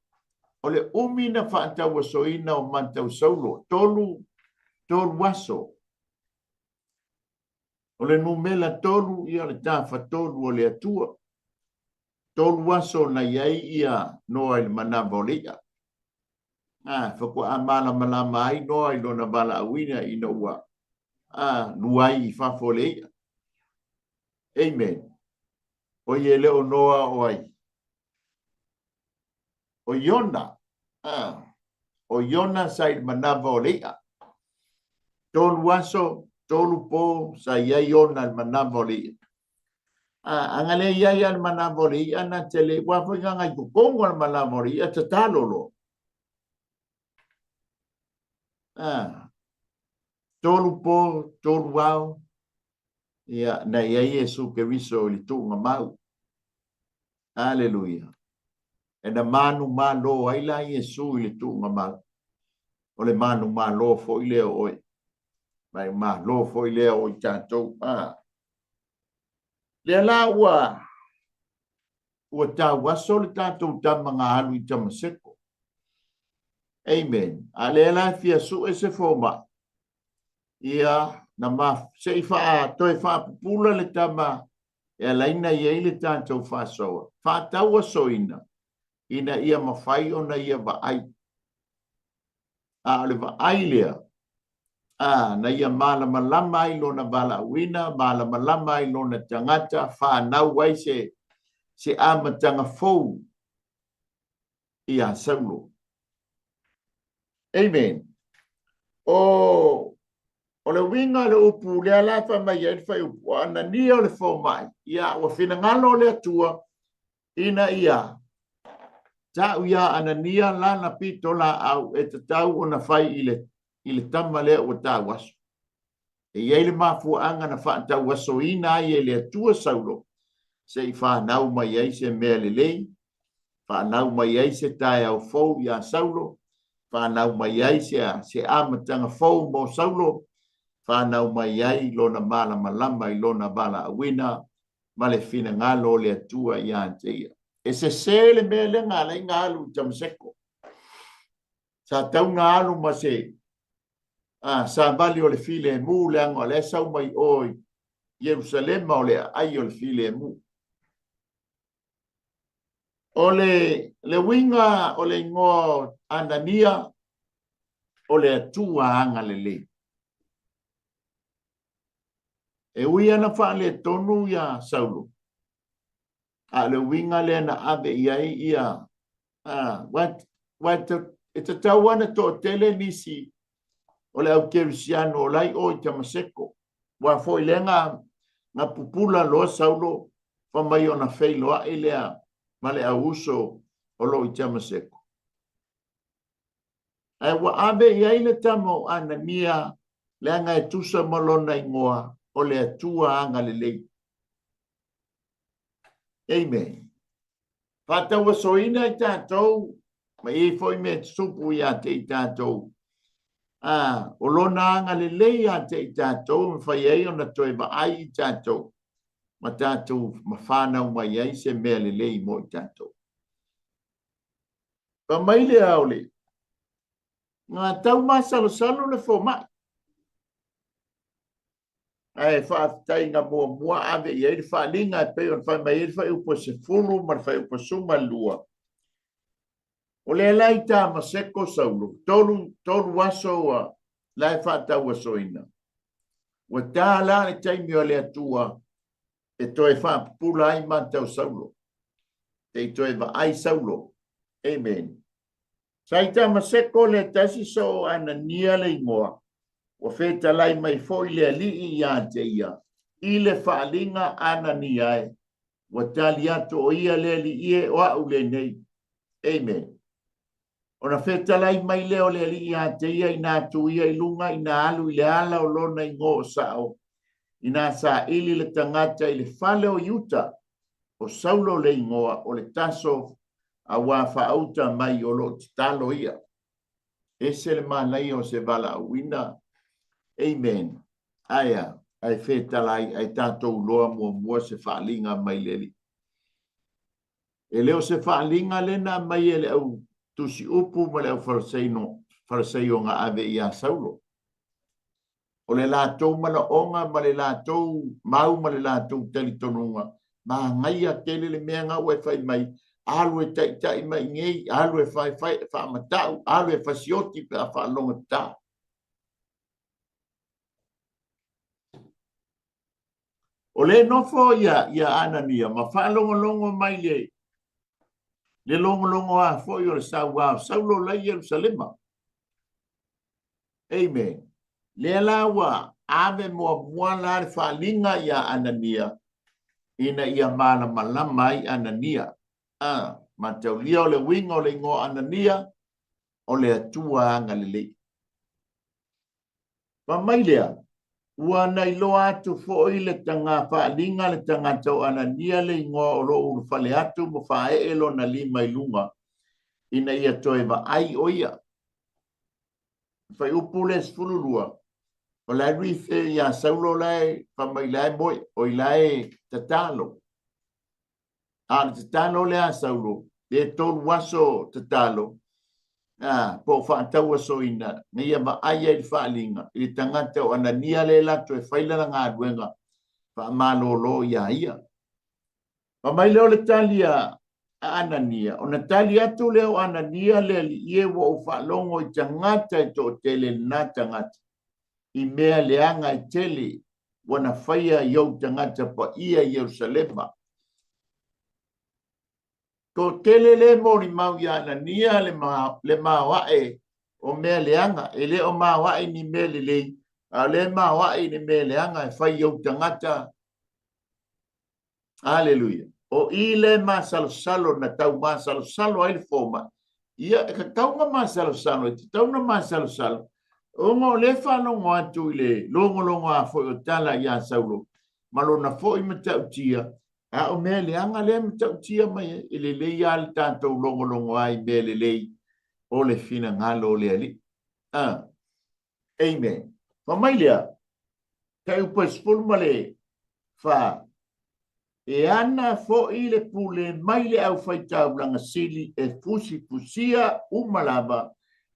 o le umi na faatauasoina o matau Saulo, tolu aso. O le numera 3, ia le tafatolu o le Atua. 3 aso na iai ia Noa i le manava o le i'a. Faatoa malamalama ai Noa i lona valaauina ina ua luai i fafo o le i'a. Amen. O ia le o Noa o ai. O Iona. O Iona sa i le manava o le i'a. 3 aso. Tolu po sa i ai ona i le manava o le i'a. A na le i ai lava i le manava o le i'a na te le, aua foi na i totonu o le manava o le i'a tatalo loa. A, tolu po, tolu ao, ia, na i ai Iesu Keriso i le tuugamau. Aleluia. E na manumalo ai la Iesu i le tuugamau. O le manumalo foi lea o oe. Ma e malo foi lea o i tatou. A. Lea la ua ua tauaso le tatou tama na alu i Tamaseko. Amen. A lea la e fia sue se fomai, ia na ma se i faa, toe faapupula le tama e ala ai ona i ai le tatou faasoa, faatauasoina ina ia mafai ona ia vaai. A o le vaai lea, a, na ia malamalama ai lona valaauina, malamalama ai lona tagata, fanau ai se, se amataga fou iā Saulo. Amen. O, o le uiga o le upu lea la e fai mai ai le fuaiupu, o Anania o le fomai, ia ua finagalo le Atua ina ia ta'u iā Anania lana pitolaau e tatau ona fai i le, i le tama lea ua tauaso. E i ai le mafuaaga na faatauasoina ai e le Atua Saulo se i fanau mai ai se mea lelei, fanau mai ai se taeao fou iā Saulo, fanau mai ai se, se amataga fou mo Saulo, fanau mai ai lona malamalama i lona valaauina ma le finagalo o le Atua iā te ia. E sesē le mea lea na ala ai ona alu i Tamaseko. Sa tau na alu ma se a, savali o le filemu, leaga o la e sau mai o i Ierusalema o le aai o le filemu. O le, le uiga o le igoa o Anania, o le Atua agalelei. E ui ana faaletonu iā Saulo, a o le uiga lea na ave i ai ia, a, ua e tatau lava ona toatele nisi o le au kerisiano o la i o i Tamaseko. Aua foi lea na, na pupula loa Saulo fai mai ona feiloai lea ma le au uso o lo o i Tamaseko. Ae ua ave i ai le tama o Anania, leaga e tusa ma lona igoa, o le Atua agalelei. Amen. Faatauasoina i tatou, ma i ai foi mea tutupu ia te i tatou. A, o lona agalelei ia te i tatou e mafai ai ona toe vaai i tatou, ma tatou ma fanau mai ai se mea lelei mo i tatou. Fai mai le aole, na tau masalosalo le fomai. Ae faafetai na muamua ave i ai le faaaliga e pei ona fai mai ai le fuaiupu e 10 ma le fuaiupu 12. O lea la i Tamaseko Saulo, tolu, tolu aso ua la e faatauasoina. Ua ta la le taimi o le Atua e toe faapupula ai mata o Saulo. Se i toe vaai Saulo. Amen. Sa i Tamaseko le tasi so o Anania le igoa, ua fetalai mai foi le Alii ia te ia, i le faaaliga Anania e, ua tali atu o ia le Alii e, o a'u lenei. Amen. Ona fetalai mai lea o le Alii ia te ia, inā tu ia i luga, inā alu i le ala o lona igoa o Sa'o, inā saili le tagata i le fale o Iuta, o Saulo le igoa, o le Taso auā faauta mai o lo o tatalo ia. Ese le manaia o se valaauina. Amen. Aea, ae fetalai, ae tatou loa muamua se faaliga mai le Alii. E le o se faaliga lea na aumai e le au tusi upu ma le au Fariseino, Fariseio na ave iā Saulo. O le latou manaoga ma le latou mau ma le latou talitonuga, manaia tele le mea na ua e fai mai, alu e taitai mai nei, alu e faefae, e faamatau, alu e fasioti pe a faalogotatā. O lea e nofo ia, ia Anania ma faalogologo mai le, le logologoa foi o le sauā o Saulo la i Ierusalema. Amen. Lea la ua Ave muamua la le faaaliga iā Anania ina ia malamalama ai Anania. A, mataulia o le uiga o le igoa Anania, o le Atua agalelei. Fai mai lea, Ua na iloa atu foi le taga faaaliga le tagata o Anania le igoa o lo o ulufale atu ma faaee lona lima i luga ina ia toe vaai ʻo ia. Fuaiupu le 12, o la e refer iā Saulo la e fai mai la e moe, oi la e tatalo. A o le tatalo lea a Saulo, le 3 aso tatalo, a, po o faatauasoina, na ia vaai ai i le faaaliga i le tagata o Anania lea e alu atu e fai lana galuega faamalolo iā ia. Fai mai lea o le tali a Anania, ona tali atu lea o Anania le alii e, ua ou faalogo i tagata e toatele lena tagata, i mea leaga e tele ua na faia i ou tagata paia i Ierusalema. Toatele le molimau iā Anania le maoae o mea leaga, e le o maoae ni mea lelei, a o lea e maoae i le mea leaga e fai i ou tagata. Aleluia. O i le masalosalo na tau masalosalo ai le fomai. Ia, e tatau na masalosalo, e tatau na masalosalo, ona o lea faalogo atu i le logologo foi o tala iā Saulo, ma lona foi matautia, a o mea leaga lea matautia mai ai. E lelei lava le tatou logologo ai i mea lelei o le finagalo o le Alii. Ah, amen. Fai mai lea, fuaiupu e 14, e ana foi le pule mai le aufaitaulaga sili e fusifusia uma lava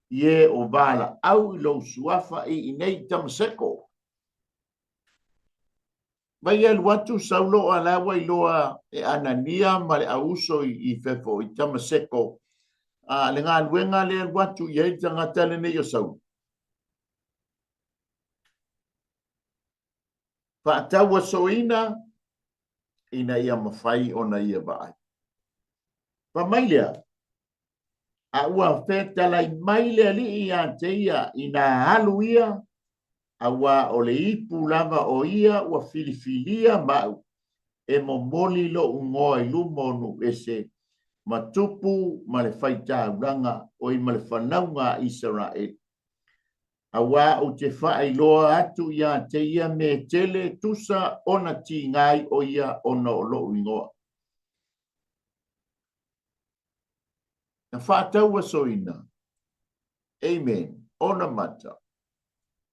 i e o valaau i lou suafa i inei i Tamaseko. Mai alu atu Saulo a la ua iloa e Anania ma le auuso i fefo i Tamaseko a le galuega lea alu atu i ai le tagata lenei o Saulo. Faatauasoina ina ia mafai ona ia vaai. Fai mai lea, a ua fetalai mai le Alii ia te ia inā alu ia, auā o le ipu lava o ia ua filifilia ma'u e momoli lo'u igoa i luma o nuu ese ma tupu ma le faitaulaga oi ma le fanauga a Isaraeli. Auā ou te faailoa atu iā te ia me tele tusa ona tīgā ai ʻo ia ona o loʻu igoa. Na faatauasoina, amen, ona mata,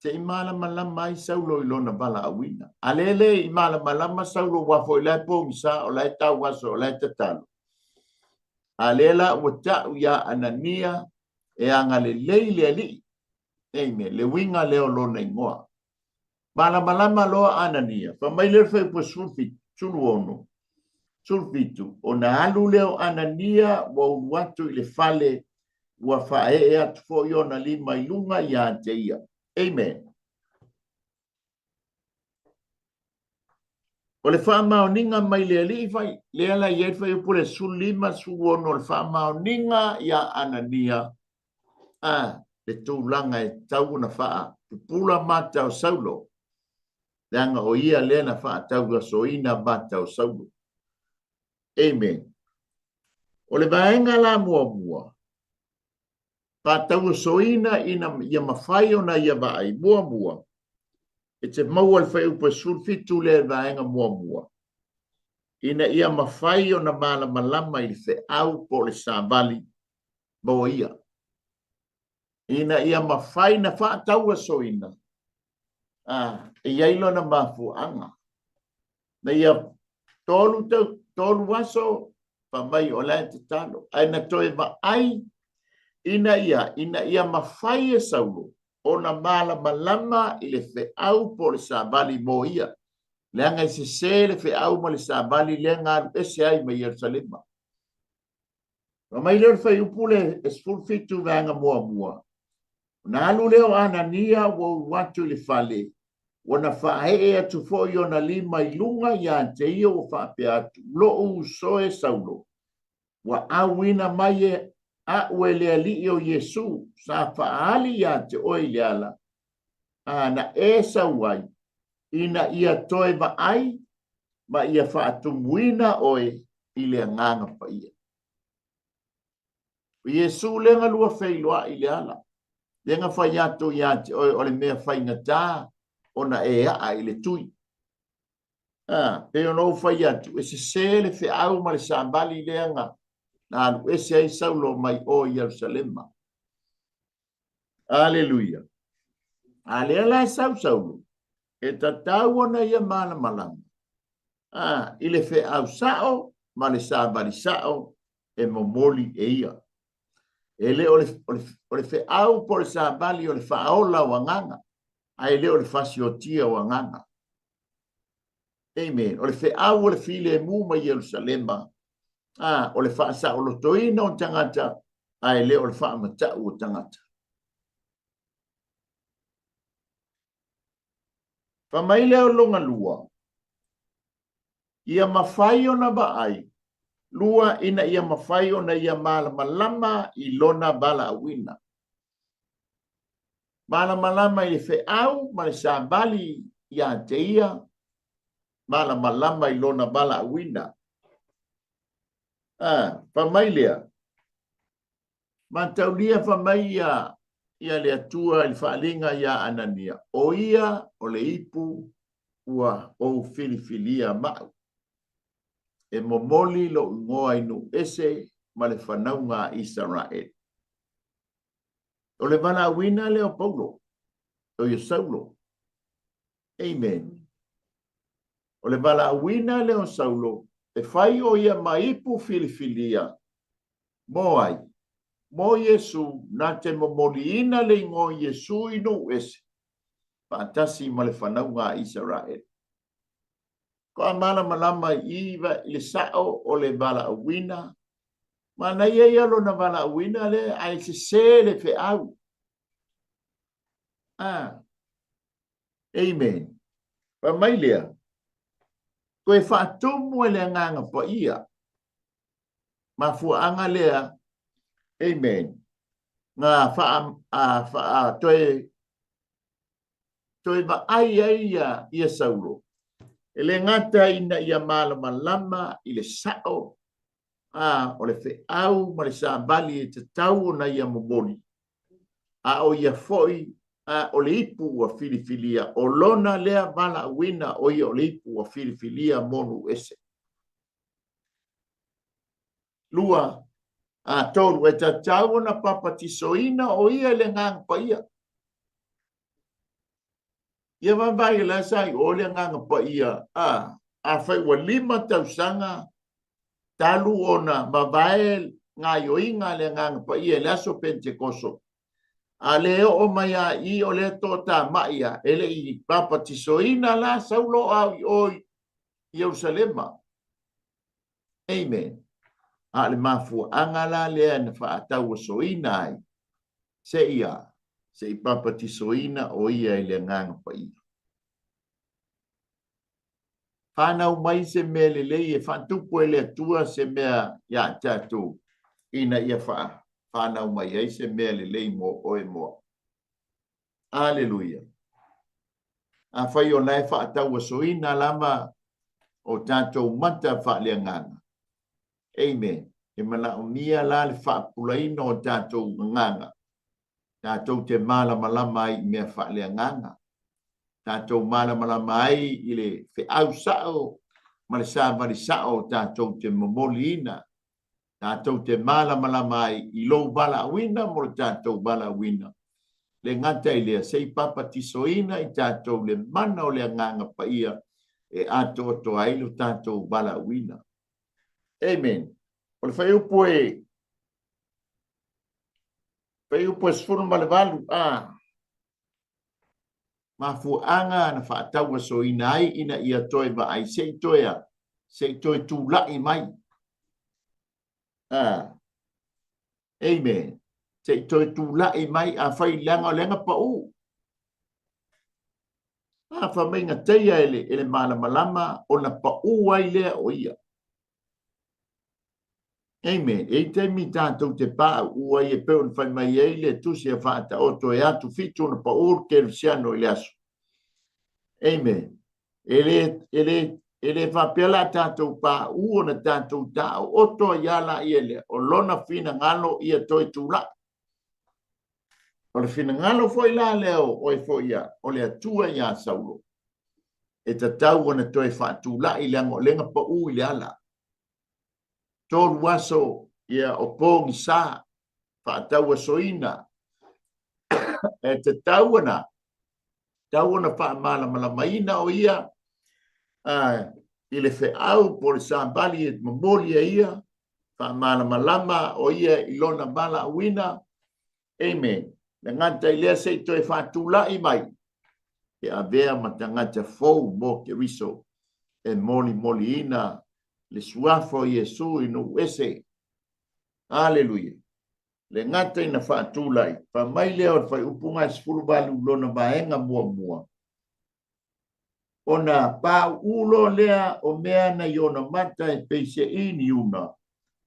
se i malamalama ai Saulo i lona valaauina. A lea le i malamalama Saulo, ua foi la e pogisa, o la e tauaso, o la e tatalo. A lea la ua ta'u iā Anania e agalelei le Alii. Amen. Le uiga lea o lona igoa. Malamalama loa Anania, fai mai lea o le fuaiupu 17, 16, 17, ona alu lea o Anania ua ulu atu i le fale, ua faaee atu foi ona lima i luga ia te ia. Amen. O le faamaoniga mai le Alii fai, lea la i ai le fuaiupu le 15, 16 o le faamaoniga iā Anania, a, le tulaga e tatau ona faapupula mata o Saulo, leaga o ia lea na faatauasoina mata o Saulo. Amen. O le vaega la muamua, faatauasoina ina ia mafai ona ia vaai. Muamua, e te maua le fuaiupu e 17 lea i le vaega muamua, ina ia mafai ona malamalama i le feau po o le savali mo ia. Ina ia mafai na faatauasoina, a, e i ai lona mafuaaga. Na ia 3 aso fai mai o la e tatalo, ae na toe vaai ina ia mafai e Saulo ona malamalama i le feau po o le savali mo ia, leaga e sese le feau ma le savali lea na alu ese ai mai Ierusalema. Fai mai lea o le fuaiupu le 17 vaega muamua, ona alu lea o Anania ua ulu atu i le fale, ua na faaee atu foi ona lima i luga ia te ia ua faapea atu, Lo'u uso e Saulo, ua auina mai e a'u e le Alii o Iesu, sa faaali ia te oe i le ala. na e sau ai, ina ia toe vaai ma ia faatumuina oe i le Agaga Paia. O Iesu lea na lua feiloai i le ala, lea na fai atu ia te oe o le mea faigata ona e aa i le tui. A, pei ona ou fai atu, e sese le feau ma le savali lea na alu ese ai Saulo mai o i Ierusalema. Aleluia. A lea la e sau Saulo, e tatau ona ia malamalama a, i le feau sao ma le savali sao e momoli e ia. E le o le, o le, o le feau po o le savali o le faaola o agaga, ae le o le fasiotia o agaga. Amen. O le feau o le filemu mai Ierusalema, a, o le faasaolotoina o tagata, ae le o le faamatau o tagata. Fai mai lea o lona lua, ia mafai ona vaai, lua ina ia mafai ona ia malamalama i lona valaauina. Malamalama i le feau ma le savali ia te ia, malamalama i lona valaauina. A, fai mai lea, mataulia fai mai ia, ia le Atua i le faaaliga iā Anania, o ia o le ipu ua ou filifilia ma'u, e momoli lou igoa i nuu ese ma le fanauga a Isaraelu. O le valaauina lea o Paulo, o ia Saulo. Amen. O le valaauina lea o Saulo, e fai o ia ma ipu filifilia mo ai? Mo Iesu, na te momoliina le igoa o Iesu i nuu ese, faatasi ma le fanauga a Isaraele. Toa malamalama i i le sao o le valaauina, manaia ia lona valaauina lea, ae sese le feau. Ah. Amen. Fai mai lea, toe faatumu e le Agaga Paia. Mafuaaga lea, amen, na faa, a, faa, toe, toe vaai ai ia, ia Saulo. E le gata ina ia malamalama i le sao a, o le feau ma le savali e tatau ona ia momoli, a o ia foi a, o le ipu ua filifilia, o lona lea valaauina o ia o le ipu ua filifilia mo nuu ese. Lua, a, tolu, e tatau ona papatisoina o ia i le Agaga Paia. Ia vaavaai la sa i o le Agaga Paia, a, afai ua 5 tausaga talu ona mavae gaioiga a le Agaga Paia i le aso Pentekoso, a le oo mai a i o lea toatamai a, e le i papatisoina la Saulo a o i o i Ierusalema. Amen. A o le mafuaaga la lea na faatauasoina ai, seia, se i papatisoina o ia i le Agaga Paia. Fanau mai se mea lelei e faatupu e le Atua se mea iā tatou, ina ia fanau mai ai se mea lelei mo oe mo au. Aleluia. Afai o la e faatauasoina lava o tatou mata faaleagaga. Amen. E manaomia la le faapupulaina o tatou agaga, tatou te malamalama ai i mea faaleagaga, tatou malamalama ai i le feau sao ma le savali sao tatou te momoliina, tatou te malamalama ai i lou valaauina mo le tatou valaauina. Le gata i lea, se i papatisoina i tatou le mana o le Agaga Paia e atoatoa ai lo tatou valaauina. Amen. O le fuaiupu e fuaiupu e 18 a mafuaaga na faatauasoina ai ina ia toe vaai se i toe a se i toe tula'i mai. A Amen. Se i toe tula'i mai afai leaga o lea na pa'u. A fai mai na teia e le, e le malamalama ona pa'u ai lea o ia. Amen. E i taimi tatou te pauu ai e pei ona fai mai ai le tusi a Faataoto e atufitu ona pau le kerisiano i le aso. Amen. E le, e le, e le faapea la tatou pauu ona tatou taooto ai a laia lea, o lona finagalo ia toe tulai. O le finagalo foi la lea o oe foi ia, o le Atua iā Saulo, e tatau ona toe faatulai leaga o lea na pau i le ala. 3 aso ia o pogisa faatauasoina e tatau ona tatau ona faamalamalamaina o ia i le feau po o le savali e momoli e ia faamalamalama o ia i lona valaauina. Amen. Le gata i lea se i toe faatulai mai e avea ma tagata fou mo Keriso e molimoliina le suafa o Iesu i nuu ese. Aleluia. Le gata ina faatulai, fai mai lea o le fuaiupu 18 lona vaega muamua, ona pauu loa lea o mea na i ona mata e peiseai ni una,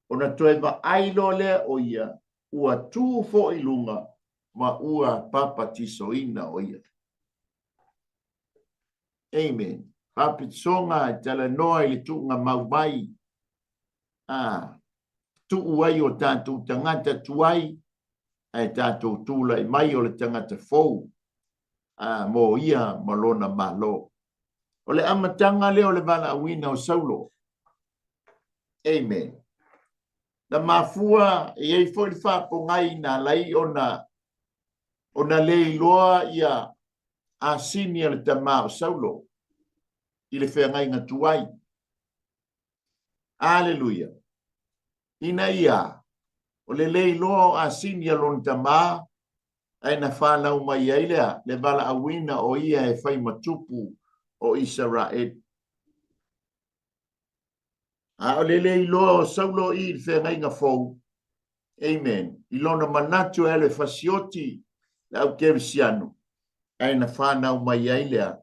ona toe vaai loa lea o ia, ua tu foi i luga ma ua papatisoina o ia. Amen. Papatisoga e talanoa i le tuugamau mai, a tuu ai o tatou tagata tuai, ae tatou tulai mai o le tagata fou a, mo ia ma lona Malo. O le amataga lea o le valaauina o Saulo. Amen. Na mafua e i ai foi le faapogai na ala ai ona ona le iloa ia asini a le tama o Saulo i le feagaiga tuai. Aleluia. Ina ia, o le le iloa o asini a lona tama, ae na fanau mai ai lea le valaauina o ia e fai ma tupu o Isaraelu. A o le le iloa o Saulo i le feagaiga fou, amen, i lona manatu e alu e fasioti le au kerisiano, ae na fanau mai ai lea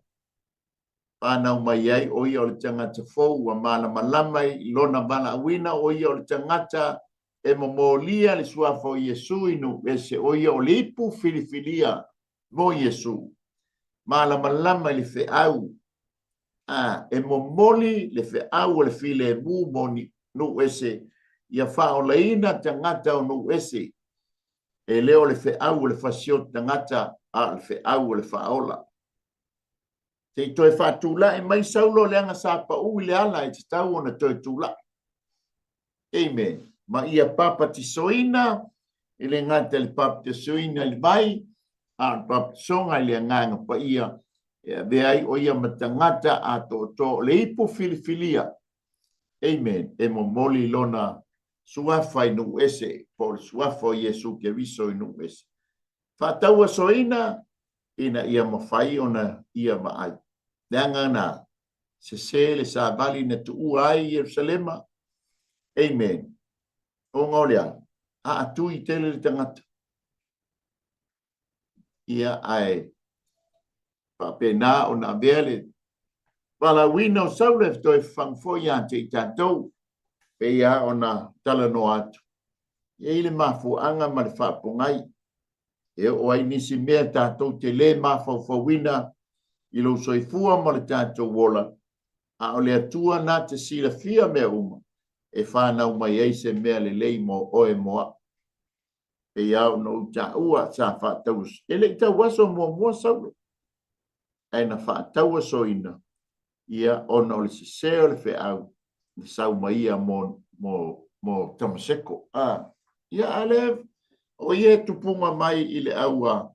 fanau mai ai o ia o le tagata fou ua malamalama i lona valaauina, o ia o le tagata e momolia le suafa o Iesu i nuu ese, o ia o le ipu filifilia mo Iesu. Malamalama i le feau, a, e momoli le feau o le filemu mo nuu ese, ia faaolaina tagata o nuu ese. E le o le feau o le fasioti tagata, a o le feau o le faaola. Se i toe faatulai mai Saulo leaga sa pau i le ala e tatau ona toe tulai. Amen. Ma ia papatisoina, e le gata i le papatisoina i le vai, a o le papatisoga i le Agaga Paia, e avea ai o ia ma tagata atoatoa o le ipu filifilia. Amen. E momoli lona suafa i nuu ese, po o le suafa o Iesu Keriso i nuu ese. Faatauasoina ina ia mafai ona ia vaai. Leaga na sese le savali na tuua ai Ierusalema. Amen. Ona o le a? Aatui tele le tagata. Ia, ae faapena ona avea le valaauina o Saula e toe fafagu foi ia te i tatou, pei lava ona talanoa atu. E i ai le mafuaaga ma le faapogai e oo ai nisi mea tatou te le mafaufauina i lou soifua ma le tatou ola, a o le Atua na te silafia mea uma e fanau mai ai se mea lelei mo oe mo au. Pei lava ona ou taua, sa faatau, e le i tauaso muamua Saulo, ae na faatauasoina ia ona o le sese o le feau na sau mai ia mo, mo, mo Tamaseko. A, ia, a lea, o ia e tupuga mai i le au a,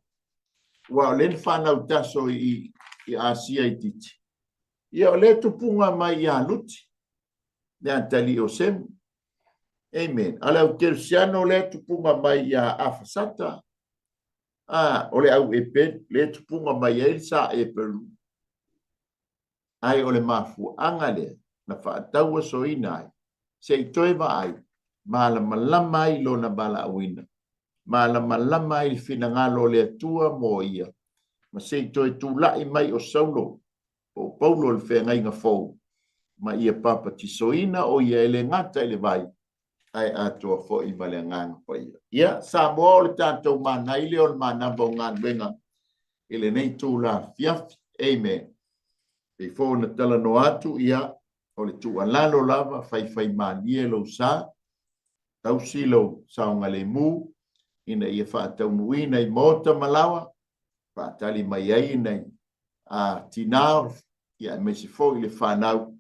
ua o lea na fanau taso i, i Asia itiiti. Ia, o lea e tupuga mai ia Luti, le atalii o Semu. Amen. A le au Kerisiano lea tupuga mai ia Afasata, a, o le au Eperu, lea tupuga mai ai le sa Eperu. Ae o le mafuaaga lea na faatauasoina ai, se i toe vaai, malamalama ai lona valaauina, malamalama ai le finagalo o le Atua mo ia, ma se i toe tulai mai o Saulo, po o Paulo i le feagaiga fou, ma ia papatisoina o ia e le gata i le vai, ae atoa foi ma le Agaga Paia. Ia, Samoa, o le tatou manai lea o le manava o galuega i lenei itula afiafi. Amen. Pei foi ona talanoa atu, ia, o le tuualalo lava, faifaimalie lou sa, tausi lou saogalemu, ina ia faataunuuina i maota ma laoa, faatali mai ai nai tinā, ia, aemaise foi le fanau,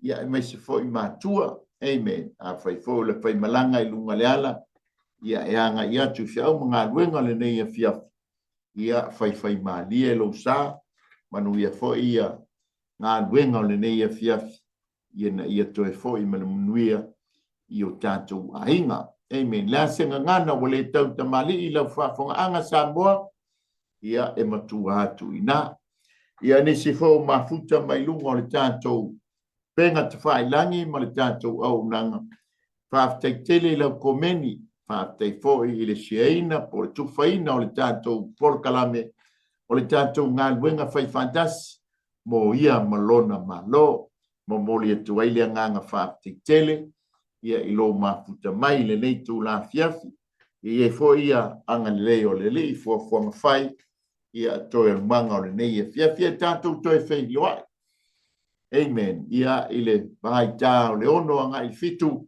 ia, aemaise foi matua. Amen. Afai foi o le faimalaga i luga o le ala, ia, e agai atu i feau ma galuega lenei afiafi, ia, faifaimalie lou sa, manuia foi ia galuega o lenei afiafi, ina ia toe foi ma le manuia i o tatou aiga. Amen. Le a se gagana ua le tau tamalii i lau faafogaaga Samoa, ia e matua atu i ina. Ia nisi foi o mafuta mai luga o le tatou pega tafailagi ma le tatou auaunaga. Faafetai tele i lau komeni, faafetai foi i le shareina po o le tufaina o le tatou polokalame o le tatou galuega faifaatasi mo ia ma lona Malo. Momoli atu ai le agaga faafetai tele ia i lou mafuta mai i lenei itula afiafi. E i ai foi ia agalelei o le Alii i fuafuaga fai ia toe alumaga o lenei afiafi e tatou toe feiloai. Amen. Ia i le vaita o le 6 agai i le 7,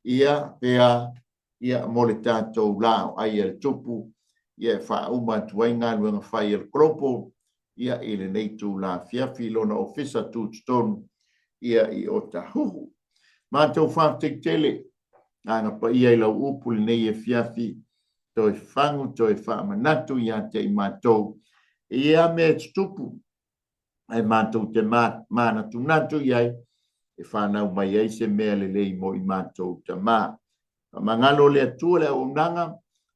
ia pea ia mo le tatou la o ai a le Tupu, ia e faauma atu ai galuega fai a le Global ia i lenei itula afiafi i lona ofisa tutotonu ia i Otahuhu. Matou faafetai tele, aga paia i lau upu lenei afiafi, toe fagu, toe faamanatu ia te i matou i ia mea e tutupu ae matou te manatunatu i ai e fanau mai ai se mea lelei mo i matou tama. Faamagalo le Atua le auaunaga,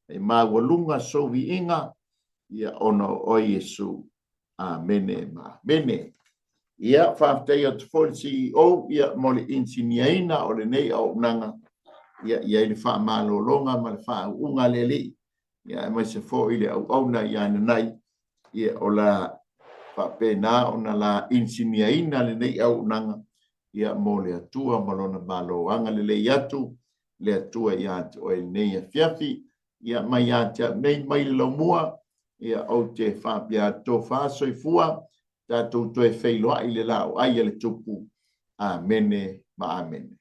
e maualuga sou viiga, ia ona o oe Iesu. Amene ma amene. Ia, faafetai atu foi le CEO ia, mo le inisiniaina o lenei auaunaga, ia i ai le faamalologa ma le faauuga a le Alii, ia aemaise foi le auauna ia Nanai, ia o la faapena ona la inisiniaina lenei auaunaga ia mo le Atua ma lona Malo. Agalelei atu le Atua ia te oe lenei afiafi, ia mai ia te au nei mai le laumua, ia ou te faapea atu, tofa soifua, tatou toe feiloai i le laau ai a le Tupu. Amene ma amene.